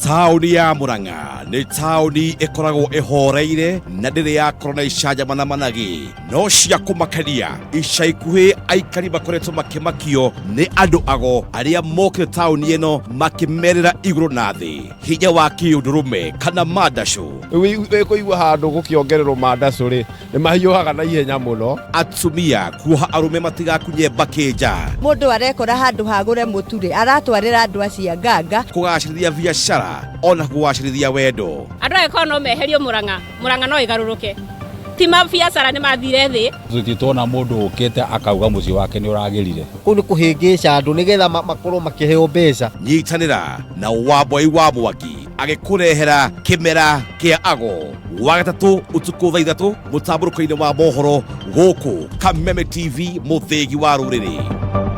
Taũni ya Murang'a nĩ taũni ĩkoragwo ĩhoreire na ndĩrĩ yakorwo na icanjama na managĩ no cia kũmakania. Ica ikuhĩ aikari makoretwo makĩmakio nĩ andũ ago arĩa mokire taũni ĩno makĩmerĩra igũrũ na thĩ hinya wa kĩũndũrũme kana mandacũ. Rĩu wĩkũigua handũ gũkĩongererwo mandacũ rĩ, nĩ mahiũhaga na ihenya mũno. Atumia kuoha arũme matigakunye mbakĩ nja. Mũndũ arekora handũ hagũre mũtu rĩ, aratwarĩra andũ acio a nganga. Kũgacĩrithia biacara ona kũgacĩrithia wendo. Andũ angĩkorwo no meherio Murang'a, Murang'a no ĩgarũrũke. Ti mabiacara nĩ mathire thĩ. Tũtirĩ tuona mũndũ ũkĩte akauga mũciĩ wake nĩ ũragĩrire. Kũu nĩ kũhĩngĩca andũ nĩgetha makorwo makĩheo mbeca. Nyitanĩra na Wamboi wa Mwangi agĩkũrehera kĩmera kĩa ago Wagatatũ ũtukũ thaa 3 mũtambũrũko-inĩ wa mohoro gũkũ Kameme TV, mũthĩgi wa rũrĩrĩ.